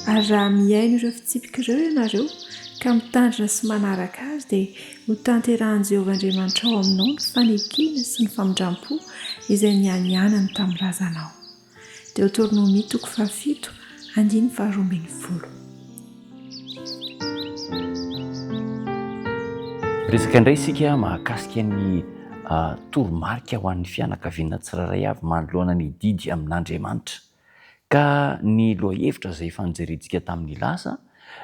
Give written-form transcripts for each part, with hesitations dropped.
Ary raha mihaino ireo fitsipika ireo ianareo, ka mitandrina sy manaraka azy, dia hotanterahin'i Jehovah Andriamanitrao aminao ny fanekena sy ny famindram-po izay nianianany tamin'ny razanao. Deoteronomia toko fahafito, andininy faharoambinifolo. Miresaka indray isika mahakasika ny toromarika ho an'ny fianakaviana tsirairay avy manoloana ny didy amin'Andriamanitra. Ka ny lohahevitra izay efa nojerentsika tamin'ny lasa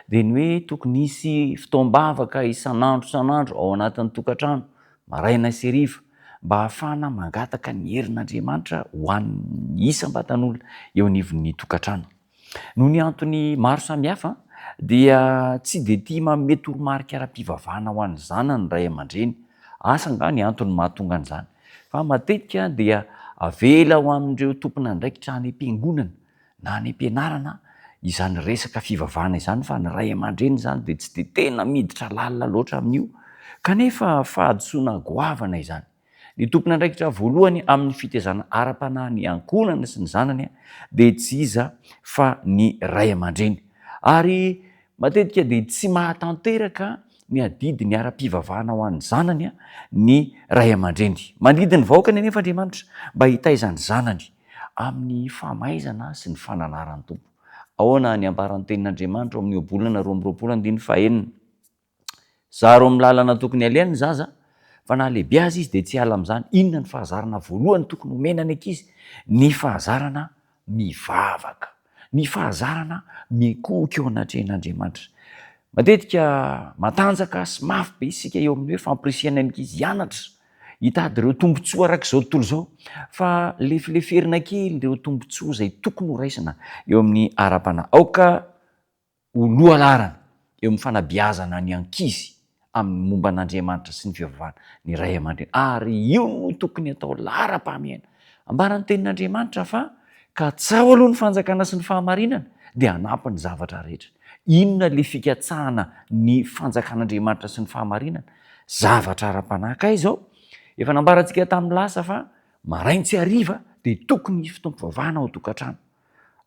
dia ny hoe tokony hisy fotoam-bavaka isan'andro isan'andro ao anatin'ny tokantrano, maraina sy hariva, mba hahafahana mangataka ny herin'Andriamanitra ho an'ny isam-batan'olona eo anivon'ny tokantrano. Noho ny antony maro samihafa dia tsy dia tia manome toromarika ara-pivavahana ho an'ny zanany ny ray aman-dreny. Asa angaha ny antony mahatonga an'izany. Fa matetika dia avela ho amin'ireo tompon'andraikitra any am-piangonana na any am-pianarana izany resaka fivavahana izany fa ny ray aman-dreny izany dia tsy dia tena miditra lalina loatra amin'io. Kanefa fahadisoana goavana izany. Ny tompon'andraikitra voalohany amin'ny fitaizana ara-panahy ny ankohonana sy ny zanany dia tsy iza fa ny ray aman-dreny. Ary matetika dia tsy mahatanteraka ny adidiny ara-pivavahana ho an'ny zanany ny ray aman-dreny. Mandidy ny vahoakany anefa Andriamanitra mba hitaiza ny zanany amin'ny famaizana sy ny fananaran'ny Tompo. Ahoana ny ambaran'ny tenin'Andriamanitra ao amin'ny Ohabolana 22 andininy fahenina? Zaro amin'ny lalana tokony alehany ny zaza, fa na lehibe aza izy dia tsy hiala amin'izany. Inona ny fahazarana voalohany tokony homena ny ankizy? Ny fahazarana mivavaka. Ny fahazarana mikohoka eo anatrehan'Andriamanitra. Matetika matanjaka sy mafy be isika eo amin'ny hoe fampirisihana ny ankizy hianatra, hitady ireo tombontsoa araka izao tontolo izao, fa lefileferina kely ireo tombontsoa izay tokony horaisina eo amin'ny ara-panahy. Aoka ho lohalaharana eo amin'ny fanabeazana ny ankizy amin'ny momba an'Andriamanitra sy ny fivavahana ny ray aman-dreny, ary io no tokony hatao laharam-pahamehana. Ambaran'ny Tenin'Andriamanitra fa katsaho aloha ny fanjakana sy ny fahamarinana dia hanampy ny zavatra rehetra. Inona ilay fikatsahana ny fanjakan'Andriamanitra sy ny fahamarinana? Zavatra ara-panahy. Kay izao, efa nambarantsika tamin'ny lasa fa marain-tsy hariva dia tokony hisy fotoam-pivavahana ao an-tokantrano.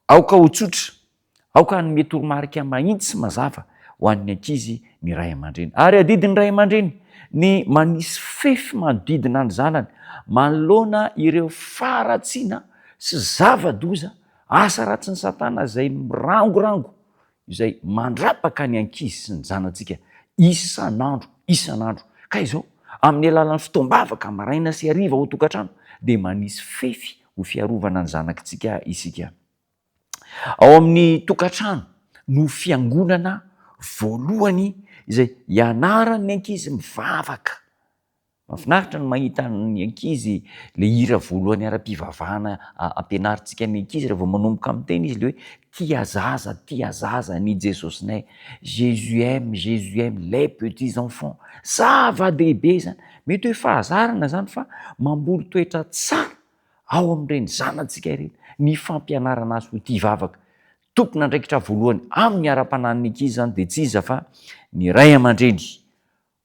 Aoka ho tsotra, Aoka hanome toromarika mahitsy sy mazava ho an'ny ankizy ny ray aman-dreny. Ary adidin'ny ray aman-dreny ny manisy fefy manodidina ny zanany manoloana ireo faharatsiana sy zava-doza, asa ratsin'i Satana izay mirangorango, izay mandrapaka ny ankizy sy ny zanatsika isan'andro isan'andro. Ka izao, amin'ny alalan'ny fotoam-bavaka maraina sy hariva ao an-tokantrano dia manisy fefy ho fiarovana ny zanakitsika isika. Ao amin'ny tokantrano no fiangonana voalohany izay ianaran'ny ankizy mivavaka. Mahafinaritra ny mahita ny ankizy le hira voalohany ara-pivavahana ampianarintsika ny ankizy rehefa vao manomboka miteny izy le hoe tia zaza, tia zaza ny Jesosinay, Jésus aime, Jésus aime les petits enfants. Zava-dehibe izany, mety hoe fahazarana izany fa mamboly toetra tsara ao amin'ireny zanatsika ireny ny fampianarana azy ho tia vavaka. Tompon'andraikitra voalohany amin'ny ara-panahin'ny ankizy izany dia tsy iza fa ny ray aman-dreny.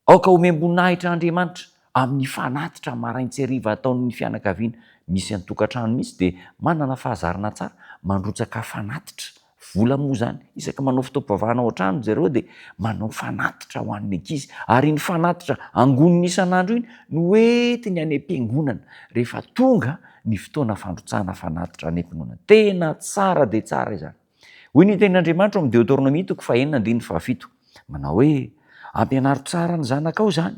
Aoka homem-boninahitra Andriamanitra amin'ny fanatitra marain-tsy hariva ataon'ny fianakaviana. Misy an-tokantrano mihitsy dia manana fahazarana tsara mandrotsaka fanatitra Vola moa izany, isaky manao fotoam-pivavahana ao an-trano zareo dia manao fanatitra ho an'ny ankizy, ary iny fanatitra angoniny isan'andro iny no entiny any am-piangonana rehefa tonga ny fotoana fandrotsahana fanatitra any am-piangonana. Tena tsara dia tsara izany. Hoy ny tenin'Andriamanitra ao amin'ny Deoteronomia toko fahenina andininy fahafito, manao hoe, Ampianaro tsara ny zanakao izany,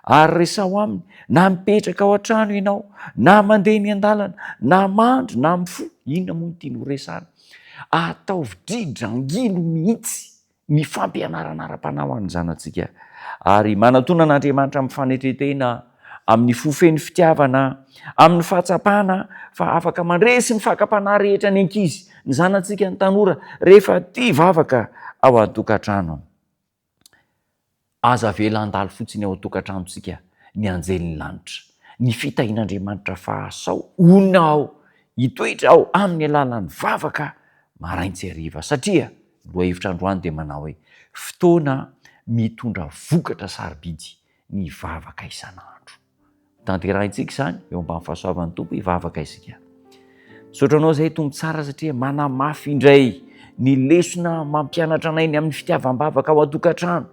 Ary resaho aminy, na mipetraka ao an-trano ianao, na mandeha eny an-dalana, na mandry, na mifoha, inona moa no tiany horesahana? Ataovy dridrangilo mihitsy ny fampianarana ara-panahy ho an'ny zanatsika. Ary manatona an'Andriamanitra amin'ny fanetren-tena, amin'ny fo feno fitiavana, amin'ny fahatsapana fa afaka mandresy ny fakam-panahy rehetra ny ankizy, ny zanatsika, ny tanora, rehefa tia vavaka ao an-tokantrano. Aza avela handalo fotsiny ao an-tokantranontsika ny anjelin'ny lanitra, ny fitahian'Andriamanitra fa asao honina ao, hitoetra ao amin'ny alalan'ny vavaka marain-tsy hariva satria ny lohahevitra androany dia manao hoe fotoana mitondra vokatra sarobidy ny vavaka isan'andro. Tanterahintsika izany eo ambany fahasoavan'ny Tompo hivavaka isika. Misaotra anao izay Tompo tsara satria manamafy indray ny lesona mampianatra anay ny amin'ny fitiavam-bavaka ao an-tokantrano.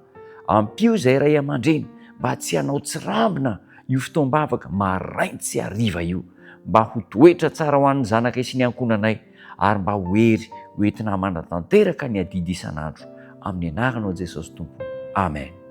Ampio izay ray aman-dreny mba tsy hanao tsirambina io fotoam-bavaka marain-tsy hariva io, mba ho toetra tsara ho an'ny zanakay sy ny ankohonanay ary mba ho hery ho entina manatanteraka ny adidy isan'andro. Amin'ny anaranao Jesosy Tompo. Amen.